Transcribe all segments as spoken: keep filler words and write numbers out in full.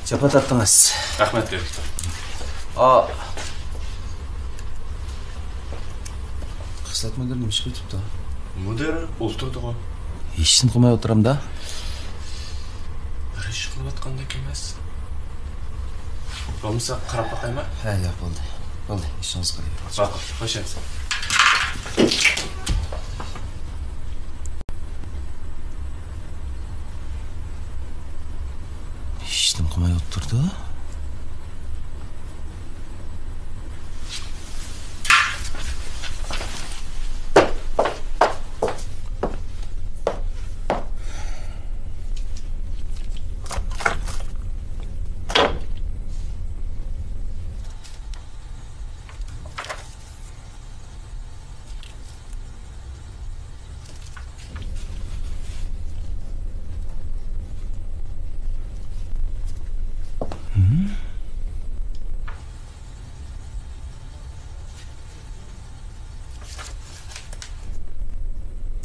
جاپا تارتتىڭىز. رەھمەت، دىرېكتور. ئا. خىسلەت مۇدىرى نېمە ئىش قىلىۋېتىپتۇ؟ مۇدىر ئولتۇردىغۇ. ھېچنېمە قىلماي ئولتۇرامدا. بىر ئىش قىلىۋاتقاندەك ئەمەس. بولمىسا قاراپ باقايمۇ؟ ھە، ياق، بولدى. بولدى، ئىشىڭىزغا قىلىۋېرىڭ. ماقۇل، خوش ئەمىسە. ھېچنېمە قىلماي ئولتۇردى.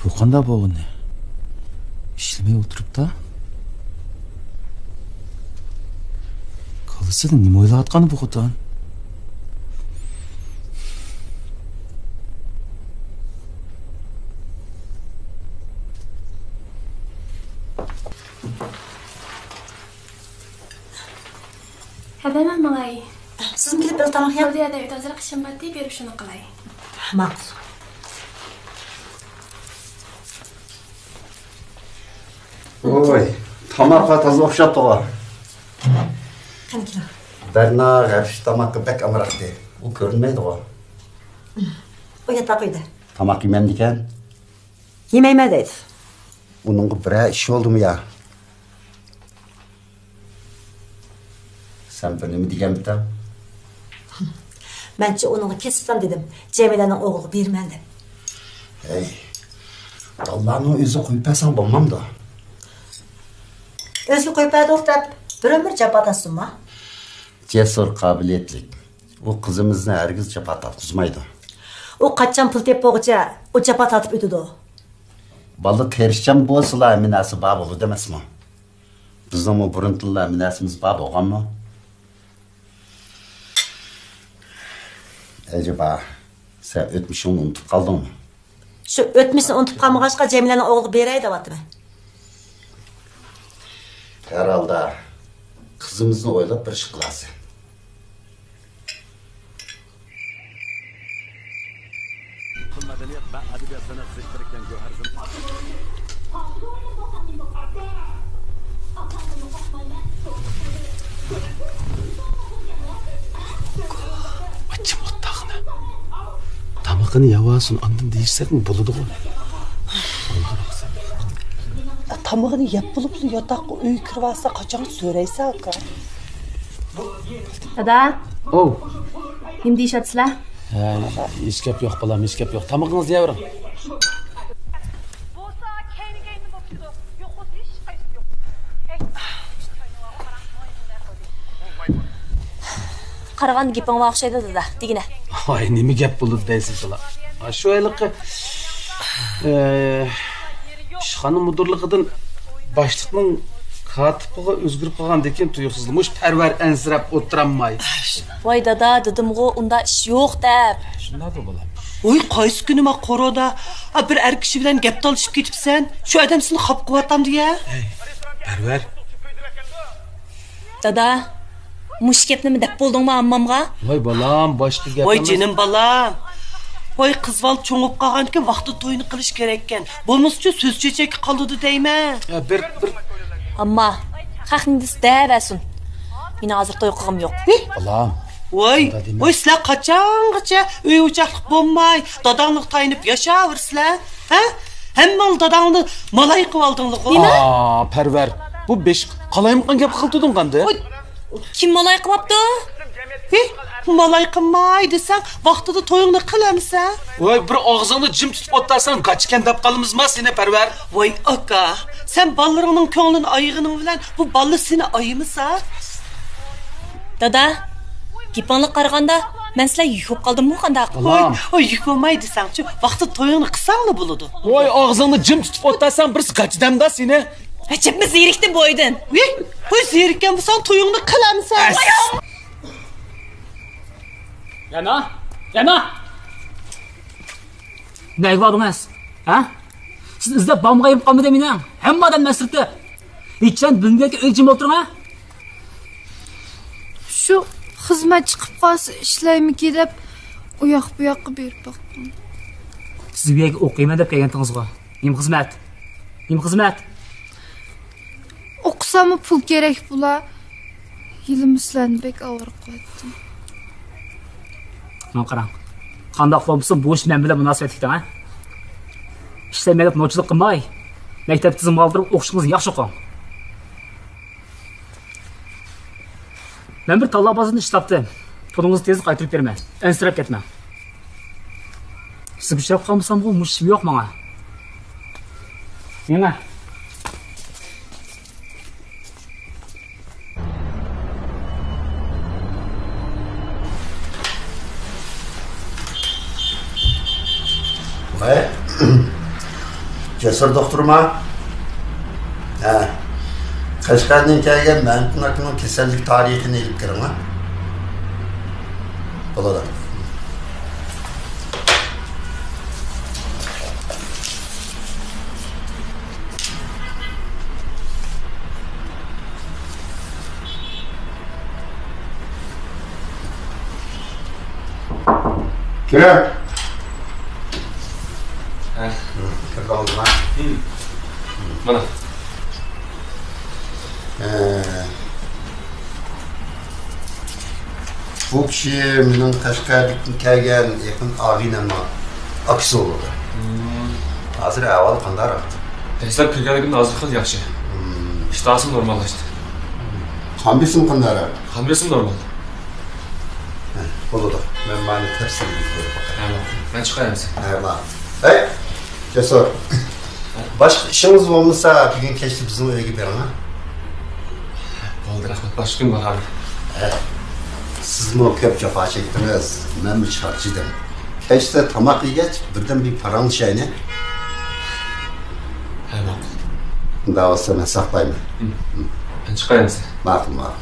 بۇ قانداق بولغىنى؟ ئىشلىمەي ئولتۇرۇپتا. كاللىسىدا نېمە ئويلاۋاتقانى بۇ خوتۇن؟ ھەدە، مەن ماڭاي. سىزمۇ كېلىپ بىر تاماق يەڭ. بولدى، ھەدە، ئۆيدە ھازىر ئىشىم بار دەپ بېرىپ شۇنى قىلاي. ماقۇل. ۋوي، تاماققا تازا ئوخشاپتىغۇ. قېنى كېلىڭ. بەرنا غەربىشى تاماققا بەك ئامراقتى. ئۇ كۆرۈنمەيدىغۇ. ئۇ ياتاق ئۆيدە. تاماق يېمەمدىكەن؟ يېمەيمەن دەيدۇ. ئۇنىڭغا بىرەر ئىش بولدىمۇ يا؟ سەن بىر نېمە دېگەنمىتىڭ؟ مەنچە ئۇنىڭغا كېسىپلا دېدىم، جەمىلەنىڭ ئوغلىغا بېرىمەن دەپ. ھەي، بالىلارنىڭ ئۆزىگە قويۇپ بەرسەڭ بولمامدۇ؟ ئۆزىگە قويۇپ بەردۇق دەپ بىر ئۆمۈر جاپا تارتسۇنما؟ جەسۇر، قابىلىيەتلىك. ئۇ قىزىمىزنى ھەرگىز جاپا تارتقۇزمايدۇ. ئۇ قاچان پۇل تېپىپ بولغۇچە ئۇ جاپا تارتىپ ئۆتىدۇ. بالا تىرىشچان بولسىلا ھەممە نەرسە بار بولىدۇ ئەمەسمۇ؟ بىزنىڭمۇ بۇرۇندىنلا ھەممە نەرسىمىز بار بولغانمۇ؟ ئەجەبا، سەن ئۆتمۈشۈڭنى ئۇنتۇپ قالدىڭمۇ؟ شۇ ئۆتمۈشنى ئۇنتۇپ قالمىغاچقا جەمىلەنىڭ ئوغلىغا بېرەي دەۋاتىمەن. ھەر ھالدا قىزىمىزنى ئويلاپ بىر ئىش قىلارسەن. پۇل، مەدەنىيەت ۋە ئەدەبىيات سەنئەت زېھىر بىرىككەن گۆھەر زىننەت. ئاچچىق ئوتتاقنى. تامىقىنى يەۋالسۇن، ئاندىن دېيىشسەكمۇ بولىدىغۇ. تامىقىنى يەپ بولۇپلا ياتاققا ئۆيگە كىرىۋالسا قاچان سۆرەيسەن، ئاكا؟ دادا. ئوۋ. نېمە دېيىشىۋاتىسىلەر؟ ھە، ھېچ گەپ يوق، بالام، ھېچ گەپ يوق. تامىقىڭىزنى يەۋېرىڭ. قارىغاندا گېپىڭ بار ئوخشايدۇ، دادا. دېگىنە. ۋاي، نېمە گەپ بولىدۇ دەيسىز بالا. شۇ ھېلىقى، ئە، ئىشخانا مۇدىرلىقىدىن باشلىقنىڭ كاتىپىغا ئۆزگىرىپ قالغاندىن كېيىن تۇيۇقسىزلا مۇشۇ پەرۋەر ئەنسىرەپ ئولتۇرالماي. ۋاي دادا، دېدىمغۇ ئۇنداق ئىش يوق دەپ. شۇنداقتۇ بالام. ۋاي، قايسى كۈنى ما قورۇدا، ئا، بىر ئەر كىشى بىلەن گەپ تالىشىپ كېتىپسەن؟ شۇ ئادەم سېنى خاپا قىلىۋاتامدۇ يا؟ ھەي، پەرۋەر. دادا، مۇشۇ گەپنىمۇ دەپ بولدۇڭمۇ ئاممامغا؟ ۋاي بالام، باشقا گەپ ۋاي ئەمەس. جېنىم بالام. ۋاي قىز بالا چوڭ بولۇپ قالغاندىكىن ۋاقتىدا توينى قىلىش كېرەككەن. بولمىسىچۇ سۆز چېچەككە قالىدۇ دەيمەن. ھە، بىر، بىر. ئامما، خەقنى دېسە دەۋەرسۇن. مېنىڭ ھازىر توي قىلغۇم يوق. ھى؟ بالام. ۋاي، ئۇنداق دېمە. ۋاي سىلەر قاچانغىچە ئۆي ئوچاقلىق بولماي، داداڭلىق تايىنىپ ياشاۋېرىسىلەر؟ ھە؟ ھەممىڭلار داداڭنى مالاي قىلىۋالدىڭلىغۇ. نېمە؟ ئا، پەرۋەر. بۇ بېشى قالايمىقان گەپ قىلىۋاتىدىغۇ ئەمدى. ۋاي، كىم مالاي قىلماپتۇ؟ ھى، مالاي قىلماي دېسەڭ، ۋاقتىدا تويۇڭنى قىل ئەمىسە. ۋاي، بىر ئاغزىڭنى جىم تۇتۇپ ئولتۇرساڭ، گاچىكەن دەپ قالىمىزما سېنى، پەرۋەر؟ ۋاي ئاكا، سەن بالىلىرىڭنىڭ كۆڭلىنى ئايىغىنىڭ بىلەن بۇ بالىلار سېنى ئايىمىسا؟ دادا، گېپىڭلارغا قارىغاندا، مەن سىلەرگە يۈك بولۇپ قالدىممۇ قانداق؟ ۋاي، بالام. ۋاي، يۈك بولماي دېسەڭچۇ، ۋاقتىدا تويۇڭنى قىلساڭلا بولىدۇ. ۋاي، ئاغزىڭنى جىم تۇتۇپ ئولتۇرساڭ، بىرسى گاچىدەمدا سېنى. ئەجەبمۇ زېرىكتىم بۇ ئۆيدىن. ۋىي، بۇ زېرىككەن بولساڭ تويۇڭنى قىلامسەن؟ ئەس! رەنا! رەنا! نەگە باردىڭىز؟ ھە؟ سىز ئىزدەپ بارمىغان يېرىم قالمىدى مېنىڭ. ھەممە ئادەم مەسرىتىپ. ھېچقاچان بىلمىگەنكى ئۆيگە جىم ئولتۇرۇڭ، ھە؟ شۇ خىزمەت چىقىپ قالسا ئىشلەيمىكى دەپ ئۇياق بۇياققا بېرىپ باقتىم. سىز بۇ يەرگە ئوقۇيمەن دەپ كەلگەنتىڭىزغۇ؟ نېمە خىزمەت؟ نېمە خىزمەت؟ ئوقۇساممۇ پۇل كېرەك بولا. يىلىمۇ سىلەرنى بەك ئاۋارە قىلىۋەتتىم. ماڭا قاراڭ. قانداق بولمىسۇن، بۇ ئىش مەن بىلەن مۇناسىۋەتلىك دەڭ، ھە؟ ئىشلەيمەن دەپ نوچىلىق قىلماي، مەكتەپتە تىزىمغا ئالدۇرۇپ ئوقۇشىڭىزنى ياخشى ئوقۇڭ. مەن بىر تاللا بازىرىدىن ئىش تاپتىم. پۇلىڭىزنى تېزلا قايتۇرۇپ بېرىمەن. ئەنسىرەپ كەتمەڭ. سىزگە ئۇچراپ قالمىسامغۇ مۇشۇ ئىشىم يوق ماڭا. مېڭە. ۋاي. جەسۇر دوختۇرما؟ ھە. قەشقەردىن كەلگەن مەمتىن ئاكىنىڭ كېسەللىك تارىخىنى ئېلىپ كىرىڭ، ھە. بولىدۇ. كىرىڭ. ھە. كىرىپ ئالدىم، ھە. مانا. ھە. بۇ كىشى مېنىڭ قەشقەردىن كەلگەن يېقىن ئاغىنەمنىڭ ئاكىسى بولىدۇ. ھازىر ئەھۋالى قانداقراق؟ دەسلەپ كىرگەنلىكىمدىن ھازىر خېلى ياخشى. ئىشتىھاسىمۇ نورماللاشتى. قان بېسىمى قانداقراق؟ قان بېسىمى نورمال. ھە، بولىدۇ. مەن مانا تەپسىلىي كۆرۈپ باقاي. ھە، ماقۇل. مەن چىقاي ئەمىسە. ھە، ماقۇل. ھەي، جەسۇر. باشقا ئىشىڭىز بولمىسا، بۈگۈن كەچتە بىزنىڭ ئۆيگە بېرىڭ، ھە؟ بولدى، رەھمەت. باشقا كۈنى بارارمەن. ھە. سىزمۇ كۆپ جاپا چەكتىڭىز. مەنمۇ چارچىدىم. كەچتە تاماق يېگەچ، بىردەم بىر پاراڭلىشايلى. ھە، ماقۇل. ئۇنداق بولسا مەن ساقلايمەن. مەن چىقاي ئەمىسە. ماقۇل، ماقۇل.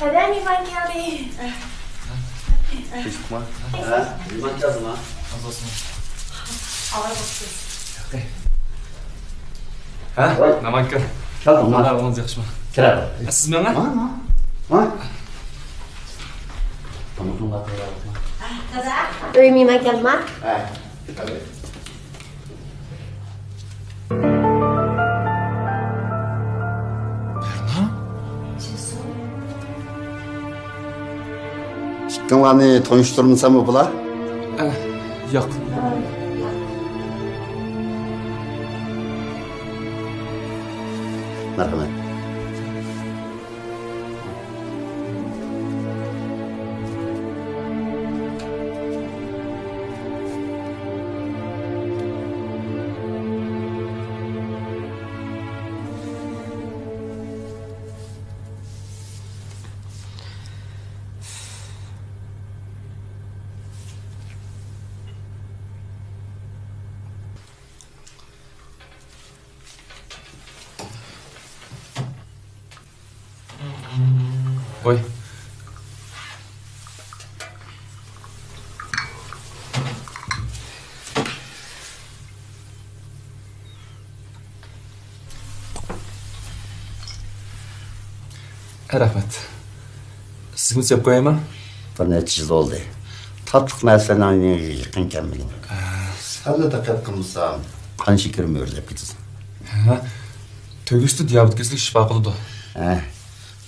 دادا، مېھمان كەلدى. ھە، مېھمان كەلدىما؟ ھە؟ ۋاي. مېھمان كەل. كەلدىڭما؟ ئەھۋالىڭىز ياخشىمۇ؟ كىرە. سىز مېڭە؟ ھە، ھە. ھە. تامىقىڭلار تەييار. دادا. ئۆي مېھمان كەلدىما؟ ھە. بەرنا؟ ئىككىڭلارنى تونۇشتۇرمىساممۇ بولا؟ ئە، ياق. مەرھەمەت. ۋاي. رەھمەت. سىزگىمۇ سېلىپ قويايمۇ؟ بىر نەچچە يىل بولدى. تاتلىق نەرسىلەرنىڭ يېنىغا يېقىن كەلمىگىنى. ئە. سەللا دىققەت قىلمىسام، قان شېكىرىم ئۆرلەپ كېتىدۇ. ھە. تۆگە سۈتى دىيابېت كېسىلىگە شىپا قىلىدۇ. ھە.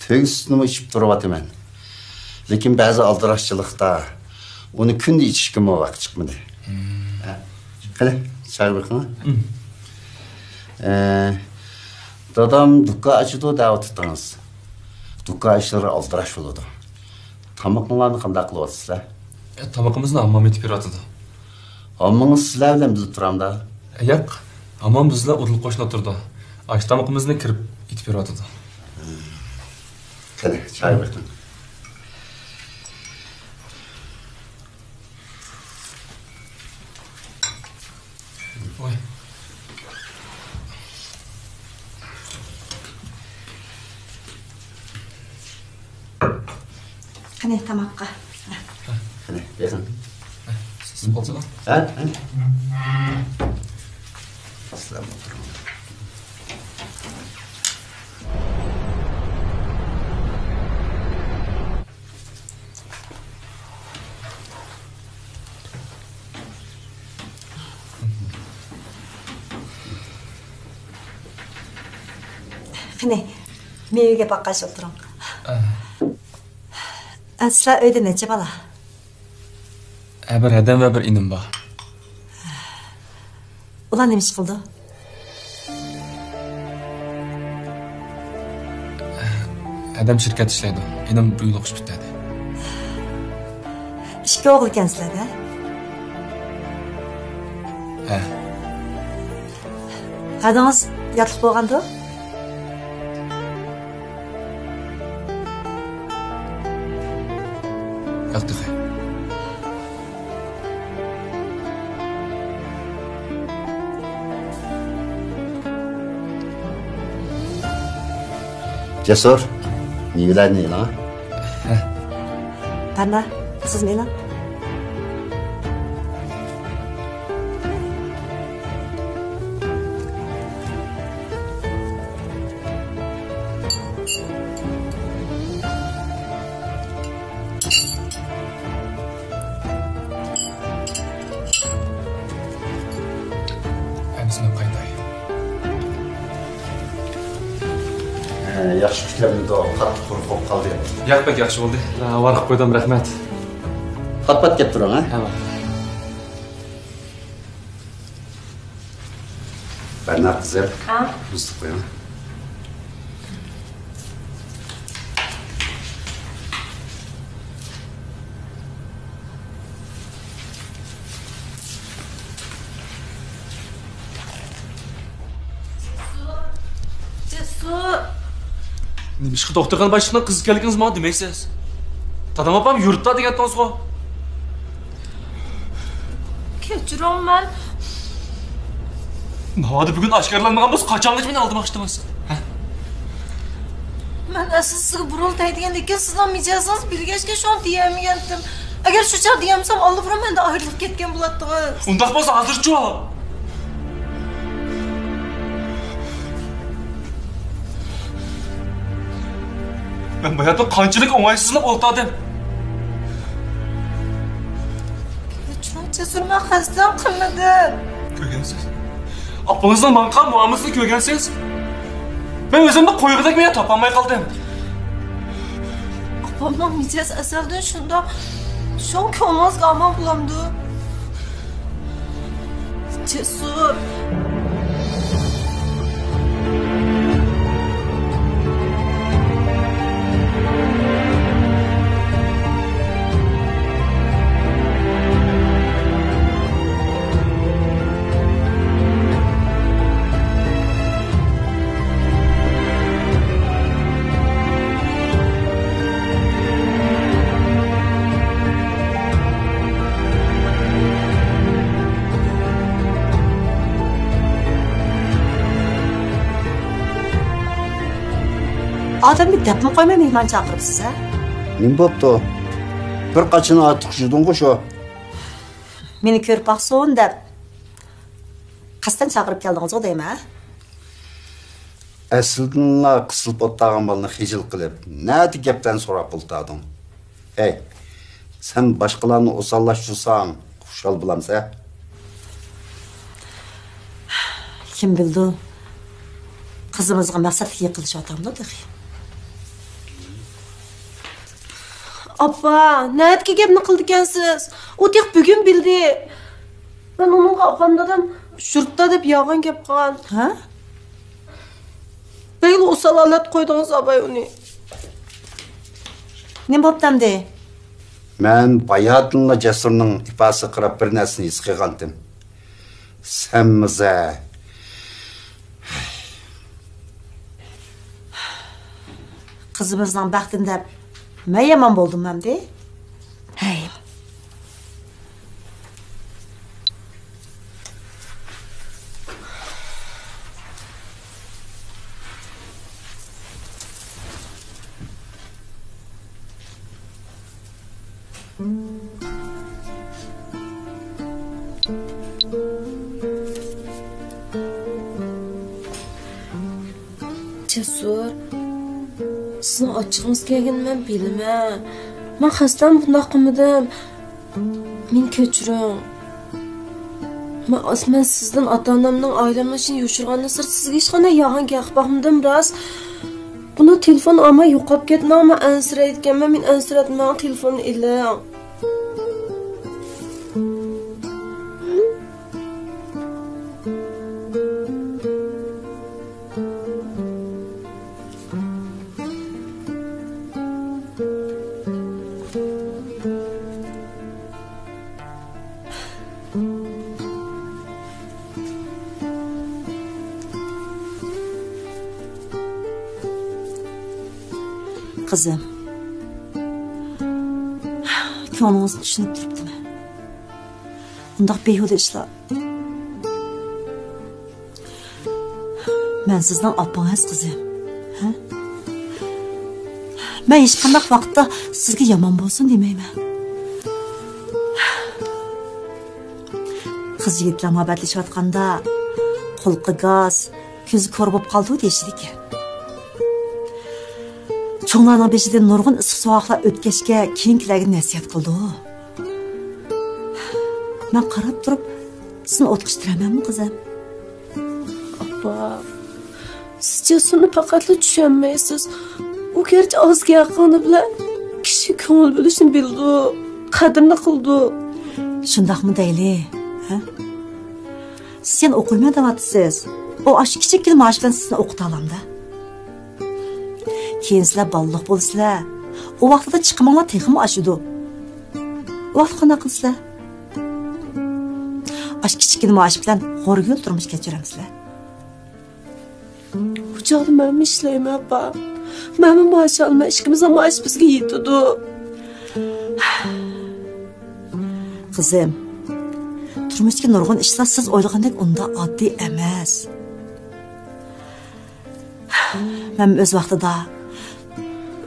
تۆگە سۈتىنىمۇ ئىچىپ تۇرۇۋاتىمەن. لېكىن بەزى ئالدىراشچىلىقتا ئۇنى كۈندە ئىچىشكىمۇ ۋاقىت چىقمىدى. ھە. قېنى، چايغا بېقىڭ. ئە، دادام دۇكان ئاچىدۇ دەۋاتىتىڭىز. دۇكان ئىشلىرى ئالدىراش بولىدۇ. تامىقىڭلارنى قانداق قىلىۋاتىسىلەر؟ ئە، تامىقىمىزنى ھاممام ئېتىپ بېرىۋاتىدۇ. ھاممىڭىز سىلەر بىلەن بىللە تۇرامدا؟ ئە، ياق، ھاممام بىز بىلەن ئۇدۇل قوشنا تۇرىدۇ. ئاشۇ تامىقىمىزنى كىرىپ ئېتىپ بېرىۋاتىدۇ. قېنى، چاي بېقىڭ. ۋاي. قېنى، تاماققا. قېنى، بېقىڭ. سىز قالسىلا. ھە، قېنى. سىلەر ئولتۇرۇڭ. قېنى، مېۋىگە باققاچ ئولتۇرۇڭ. ئە. ئە، سىلەر ئۆيدە نەچچە بالا؟ ئە، بىر ھەدەم ۋە بىر ئىنىم بار. ئۇلار نېمە ئىش قىلىدۇ؟ ھەدەم شىركەتتە ئىشلەيدۇ. ئىنىم بۇ يىل ئوقۇش پۈتتۈردى. ئىككى ئوغۇل ئىكەنسىلەر-دە؟ ھە. ھەدىڭىز ياتلىق بولغاندۇ؟ ياق تېخى. جەسۇر، مېۋىلەرنى ئېلىڭ. ھە. بەرنا، سىزمۇ ئېلىڭ. ئەمىسە مەن قايتاي. ھە، ياخشى كۈتەلمىدۇ، قاتتىق قۇرۇق بولۇپ قالدى. ياق، بەك ياخشى بولدى. ۋاراق قويدۇم، رەھمەت. پات-پات كەپ تۇرۇڭ، ھە؟ ھە، بار. بەرنا قىزىم، ھە؟ مۇز تۇتۇپ قويۇڭ. جەسۇر! نېمىشقا دوختۇرخانا باشلىقىنىڭ قىزى ئىكەنلىكىڭىزنى ماڭا دېمەيسىز؟ دادام ئاپام يۇرتتا دېگەنتىڭىزغۇ؟ كەچۈرۈڭ، مەن. ناۋادا بۈگۈن ئاشكارىلانمىغان بولسا، قاچانغىچە مېنى ئالدىماقچى ئىدىڭىز؟ ھە؟ مەن ئەسلى سىزگە بۇرۇلتاي دېگەندىكىن، سىزنىڭ مىجەزىڭىزنى بىلگەچكە شۇڭا دېيەلمىگەنتىم. ئەگەر شۇ چاغ دېيەلمىسەم، ئاللىبۇرۇن مەندىن ئايرىلىپ كەتكەن بولاتتىڭىز. ئۇنداق بولسا ھازىرچۇ؟ مەن بۇ يەردە قانچىلىك ئوڭايسىزلىنىپ ئولتۇردۇم. كەچۈرۈڭ، جەسۇر، مەن قەستەن قىلمىدىم. كۆرگەنسىز. ئاپىڭىزنىڭ ماڭا قىلغان مۇئامىلىسىنى كۆرگەنسىز. مەن ئۆزۈمنى قويغۇدەك بىر يەر تاپالماي قالدىم. ئاپامنىڭ مىجەزى ئەزەلدىن شۇنداق. شۇڭا كۆڭلىڭىزگە ئامان بولامدۇ؟ جەسۇر. ئادەمگە دەپمۇ قويماي مېھمان چاقىرىپسىز، ھە؟ نېمە بوپتۇ؟ بىر قاچىنى ئارتۇق جۈدۈڭغۇ شۇ. مېنى كۆرۈپ باقسۇن دەپ قەستەن چاقىرىپ كەلدىڭىزغۇ دەيمەن، ھە؟ ئەسلىدىنلا قىسىلىپ ئولتۇرغان بالىنى خىجىل قىلىپ، نەدە گەپلەرنى سوراپ ئولتۇردۇڭ؟ ھەي، سەن باشقىلارنى ئوساللاشتۇرساڭ خۇشال بولامسەن؟ كىم بىلىدۇ، قىزىمىزغا مەقسەتلىك يېقىنلىشىۋاتامدۇ تېخى؟ ئاپا، نەدىكى گەپنى قىلىدىكەنسىز؟ ئۇ تېخى بۈگۈن بىلدى. مەن ئۇنىڭغا ئاپام دادام يۇرتتا دەپ يالغان گەپ قىلغان. ھە؟ بەكلا ئوسال ھالەتتە قويدىڭىز ئاباي ئۇنى. نېمە بوپتۇ ئەمدى؟ مەن باياتىنلا جەسۇرنىڭ ئىپادىسىگە قاراپ بىر نەرسىنى ھېس قىلغانتىم. سەنمۇ زە. قىزىمىزنىڭ بەختىنى دەپ مەن يامان بولدۇممۇ ئەمدى؟ ھەي. جەسۇر، سىزنىڭ ئاچچىقىڭىز كەلگىنىنى مەن بىلىمەن. مەن قەستەن بۇنداق قىلمىدىم. مېنى كەچۈرۈڭ. مەن، مەن سىزدىن، ئاتا-ئانامنىڭ، ئائىلەمنىڭ ئىشىنى يوشۇرغاندىن سىرت سىزگە ھېچقانداق يالغان گەپ قىلىپ باقمىدىم، راست. بۇنىڭ تېلېفون ئالماي يوقاپ كەتمەڭ، مەن ئەنسىرەيدىكەنمەن، مېنى ئەنسىرەتمەڭ، تېلېفوننى ئېلىڭ. قىزىم، كۆڭلىڭىزنى چۈشىنىپ تۇرۇپتىمەن. ئۇنداق بىھۇدە ئىشلار. مەن سىزنىڭ ئاپىڭىز، قىزىم. ھە؟ مەن ھېچقانداق ۋاقىتتا سىزگە يامان بولسۇن دېمەيمەن. قىز يىگىتلەر مۇھەببەتلىشىۋاتقاندا قۇلىقى گاس، كۆزى كور بولۇپ قالىدۇ دېيىشىدىكەن. چوڭلارنىڭ بېشىدىن نۇرغۇن ئىسسىق سوغۇقلار ئۆتكەچكە كېيىنكىلەرگە نەسىھەت قىلىدۇ. مەن قاراپ تۇرۇپ سىزنى ئوتقا ئىتتۈرەمەنمۇ، قىزىم؟ ئاپا، سىز جەسۇرنى پەقەتلا چۈشەنمەيسىز. ئۇ گەرچە ئاز گەپ قىلغىنى بىلەن كىشىگە كۆڭۈل بۆلۈشنى بىلىدۇ، قەدرىنى قىلىدۇ. شۇنداقمۇ دەيلى، ھە؟ سىز يەنە ئوقۇيمەن دەۋاتىسىز. ئۇ ئاشۇ كىچىككىنە مائاش بىلەن سىزنى ئوقۇتالامدا؟ كېيىن سىلەر بالىلىق بولىسىلەر. ئۇ ۋاقتىدا چىقىمىڭلار تېخىمۇ ئاشىدۇ. ئۇ ۋاقىتتا قانداق قىلىسىلەر؟ ئاشۇ كىچىككىنە مائاش بىلەن غورىگىل تۇرمۇش كەچۈرەمسىلەر؟ بۇ چاغدا مەنمۇ ئىشلەيمەن، ئاپا. مەنمۇ مائاش ئالىمەن، ئىككىمىزنىڭ مائاشى بىزگە يېتىدۇ. قىزىم، تۇرمۇشتىكى نۇرغۇن ئىشلار سىز ئويلىغاندەك ئۇنداق ئاددىي ئەمەس. مەن ئۆز ۋاقتىدا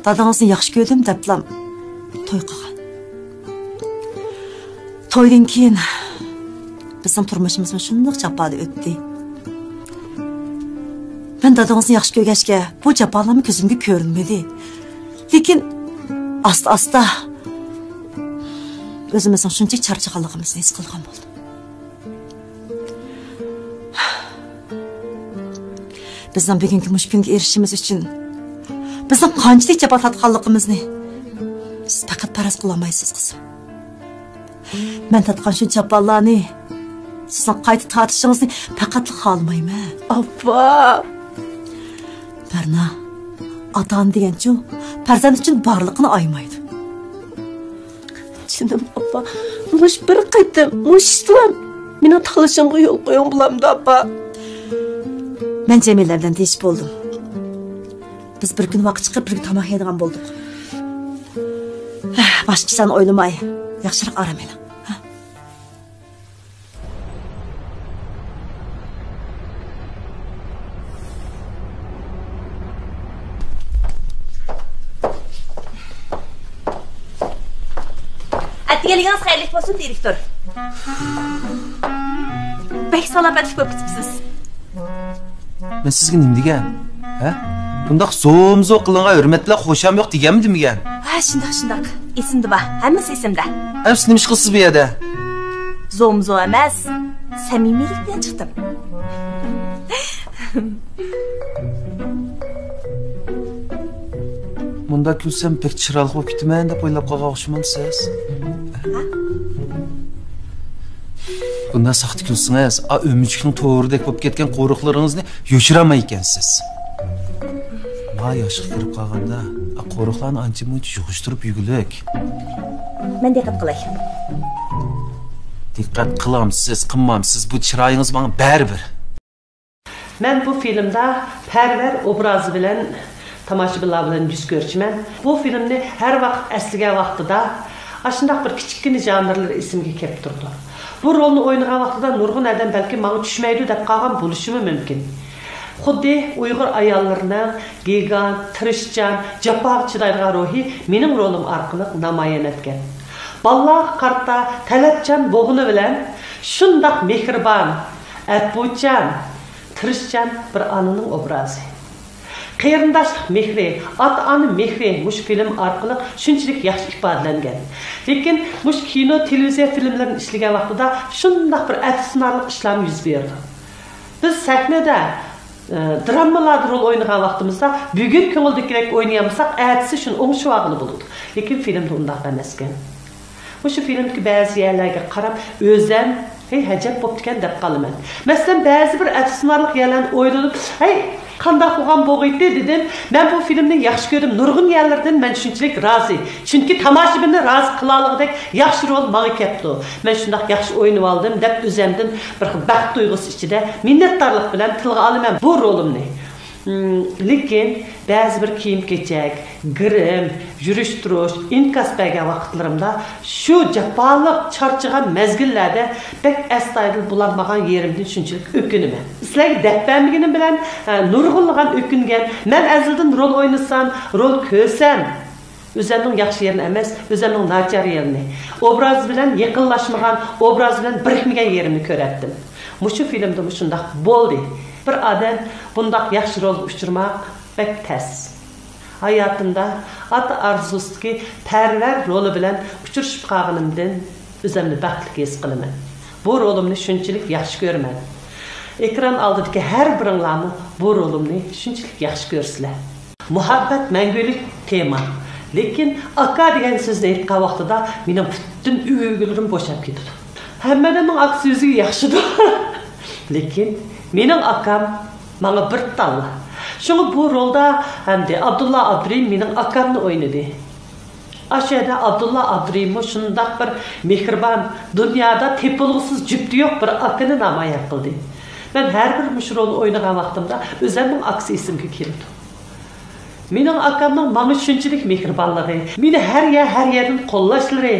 دادىڭىزنى ياخشى كۆردۈم دەپلا توي قىلغان. تويدىن كېيىن بىزنىڭ تۇرمۇشىمىزمۇ شۇنداق جاپادا ئۆتتى. مەن دادىڭىزنى ياخشى كۆرگەچكە، بۇ جاپالارمۇ كۆزۈمگە كۆرۈنمىدى. لېكىن ئاستا-ئاستا ئۆزىمىزنىڭ شۇنچە چارچىغانلىقىمىزنى ھېس قىلغان بولدۇم. بىزنىڭ بۈگۈنكى مۇشۇ كۈنگە ئېرىشىشىمىز ئۈچۈن بىزنىڭ قانچىلىك جاپا تارتقانلىقىمىزنى سىز پەقەت پەرەز قىلالمايسىز، قىزىم. مەن تارتقان شۇ جاپالارنى سىزنىڭ قايتا تارتىشىڭىزنى پەقەتلا خالىمايمەن. ئاپا! بەرنا، ئاتا-ئانا دېگەنچۇ پەرزەنت ئۈچۈن بارلىقىنى ئايىمايدۇ. جېنىم ئاپا، مۇشۇ بىر قېتىم، مۇشۇ ئىشتىلا مېنىڭ تاللىشىمغا يول قويۇڭ بولامدۇ، ئاپا؟ مەن جەمىلە بىلەن دېيىشىپ بولدۇم. بىز بىر كۈنى ۋاقىت چىقىرىپ بىرگە تاماق يەيدىغان بولدۇق. باشقا ئىشلارنى ئويلىماي، ياخشىراق ئارام ئېلىڭ. ھە؟ ئەتىگەنلىكىڭىز خەيرلىك بولسۇن، دىرېكتور. بەك سالاپەتلىك بولۇپ كېتىپسىز. مەن سىزگە نېمە دېگەن؟ ھە؟ بۇنداق زومزو قىلىنغان ھۆرمەت بىلەن خۇشام يوق دېگەنمىدىم دېگەن؟ ھە، شۇنداق، شۇنداق. ئېسىمدە بار. ھەممىسى ئېسىمدە. ئەمىسە نېمە ئىش قىلىسىز بۇ يەردە؟ زومزو ئەمەس، سەمىمىيلىك بىلەن چىقتىم. مۇنداق كۈلسەم بەك چىرايلىق بولۇپ كېتىمەن دەپ ئويلاپ قالغان ئوخشىمامسىز؟ ھە؟ بۇنداق ساختا كۈلسىڭىز، ئا ئۆمۈچۈكنىڭ تورىدەك بولۇپ كەتكەن قورۇقلىرىڭىزنى يوشۇرالمايدىكەنسىز. ما ياشقا كىرىپ قالغاندا، ئا قورۇقلارنى ئانچە-مۇنچە يىغىشتۇرۇپ يۈرگۈلۈك. مەن دىققەت قىلاي. دىققەت قىلامسىز، قىلمامسىز، بۇ چىرايىڭىز ماڭا بەرىبىر. مەن بۇ فىلىمدا پەرۋەر ئوبرازى بىلەن تاماشىبىنلار بىلەن يۈز كۆرۈشىمەن. بۇ فىلىمنى ھەر ۋاقىت ئەسلىگەن ۋاقتىدا ئاشۇنداق بىر كىچىككىنە ژانىرلىرى ئېسىمگە كېلىپ تۇرىدۇ. بۇ رولنى ئوينىغان ۋاقتىدا نۇرغۇن ئادەم بەلكىم ماڭا چۈشمەيدۇ دەپ قالغان بولۇشىمۇ مۇمكىن. خۇددى ئۇيغۇر ئاياللىرىنىڭ گىگانت، تىرىشچان، جاپاغا چىدايدىغان روھى مېنىڭ رولۇم ئارقىلىق نامايان ئەتكەن. بالىلارغا قارىتا تەلەپچان بولغىنى بىلەن شۇنداق مېھرىبان، ئەپۇچان، تىرىشچان بىر ئانىنىڭ ئوبرازى. قېرىنداشلىق مېھرى، ئاتا-ئانا مېھرى مۇشۇ فىلىم ئارقىلىق شۇنچىلىك ياخشى ئىپادىلەنگەن. لېكىن مۇشۇ كىنو، تېلېۋىزىيە فىلىملىرىنى ئىشلىگەن ۋاقتىدا شۇنداق بىر ئەپسۇسلىنارلىق ئىشلارمۇ يۈز بېرىدۇ. بىز سەھنىدە، ئى، دراممىلاردا رول ئوينىغان ۋاقتىمىزدا بۈگۈن كۆڭۈلدىكىدەك ئوينىيالمىساق، ئەتىسى شۇنى ئوڭشىۋالغىلى بولىدۇ. لېكىن فىلىمدا ئۇنداق ئەمەسكەن. مۇشۇ فىلىمدىكى بەزى يەرلەرگە قاراپ ئۆزەم، ھەي، ھەجەپ بوپتىكەن دەپ قالىمەن. مەسىلەن، بەزى بىر ئەپسۇسلىنارلىق يەرلەرنى ئويلىنىپ، ھەي، قانداق بولغان بولغىيتتى دېدىم. مەن بۇ فىلىمنى ياخشى كۆردۈم. نۇرغۇن يەرلىرىدىن مەن شۇنچىلىك رازى. چۈنكى تاماشىبىننى رازى قىلالىغۇدەك ياخشى رول ماڭا كەپتۇ. مەن شۇنداق ياخشى ئوينىۋالدىم دەپ ئۆزەمدىن بىر خىل بەخت تۇيغۇسى ئىچىدە مىننەتدارلىق بىلەن تىلغا ئالىمەن بۇ رولۇمنى. مم، لېكىن بەزى بىر كىيىم-كېچەك، گىرىم، يۈرۈش-تۇرۇش، ئىنكاس بەرگەن ۋاقىتلىرىمدا شۇ جاپالىق، چارچىغان مەزگىللەردە بەك ئەستايىدىل بولالمىغان يېرىمدىن شۇنچىلىك ئۆكۈنىمەن. سىلەرگە دەپ بەرمىگىنىم بىلەن، ئە، نۇرغۇنلىغان ئۆكۈنگەن، مەن ئەزەلدىن رول ئوينىسام، رول كۆرسەم، ئۆزەمنىڭ ياخشى يېرىنى ئەمەس، ئۆزەمنىڭ ناچار يېرىنى، ئوبراز بىلەن يېقىنلاشمىغان، ئوبراز بىلەن بىرىكمىگەن يېرىمنى كۆرەتتىم. مۇشۇ فىلىمدىمۇ شۇنداق بولدى. بىر ئادەم بۇنداق ياخشى رولغا ئۇچرىماق بەك تەس. ھاياتىمدا ئاتا ئارزۇسىدىكى پەرۋەر رولى بىلەن ئۇچرىشىپ قالغىنىمدىن ئۆزۈمنى بەختلىك ھېس قىلىمەن. بۇ رولۇمنى شۇنچىلىك ياخشى كۆرىمەن. ئېكران ئالدىدىكى ھەر بىرىڭلارمۇ بۇ رولۇمنى شۇنچىلىك ياخشى كۆرىسىلەر. مۇھەببەت مەڭگۈلۈك تېما. لېكىن ئاكا دېگەن سۆزنى ئېيتقان ۋاقتىدا مېنىڭ پۈتۈن ئۆگزىلىرىم بوشاپ كېتىدۇ. ھەممە ئادەمنىڭ ئاكىسى ئۆزىگە ياخشىدۇ. لېكىن مېنىڭ ئاكام ماڭا بىر تاللا. شۇڭا بۇ رولدا ئەمدى ئابدۇللا ئابدۇرېھىم مېنىڭ ئاكامنى ئوينىدى. ئاشۇ يەردە ئابدۇللا ئابدۇرېھىممۇ شۇنداق بىر مېھرىبان، دۇنيادا تېپىلغۇسىز جۈپتى يوق بىر ئاكىنى نامايان قىلدى. مەن ھەر بىر مۇشۇ رولنى ئوينىغان ۋاقتىمدا ئۆزەمنىڭ ئاكىسى ئېسىمگە كېلىدۇ. مېنىڭ ئاكامنىڭ ماڭا شۇنچىلىك مېھرىبانلىقى، مېنى ھەر يەر، ھەر يەردىن قوللاشلىرى،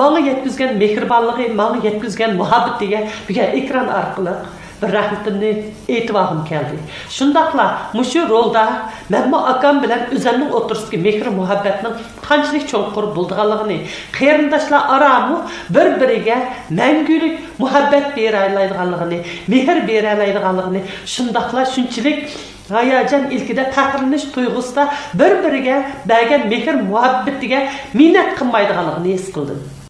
ماڭا يەتكۈزگەن مېھرىبانلىقى، ماڭا يەتكۈزگەن مۇھەببىتىگە بۈگۈن ئېكران ئارقىلىق بىر رەھمىتىمنى ئېيتىۋالغۇم كەلدى. شۇنداقلا مۇشۇ رولدا مەنمۇ ئاكام بىلەن ئۆزەمنىڭ ئوتتۇرىسىدىكى مېھىر-مۇھەببەتنىڭ قانچىلىك چوڭقۇر بولىدىغانلىقىنى، قېرىنداشلار ئارامۇ بىر-بىرىگە مەڭگۈلۈك مۇھەببەت بېرەلەيدىغانلىقىنى، مېھىر بېرەلەيدىغانلىقىنى، شۇنداقلا شۇنچىلىك ھاياجان ئىلكىدە پەخىرلىنىش تۇيغۇسىدا بىر-بىرىگە بەرگەن مېھىر-مۇھەببىتىگە مىننەت قىلمايدىغانلىقىنى ھېس قىلدىم.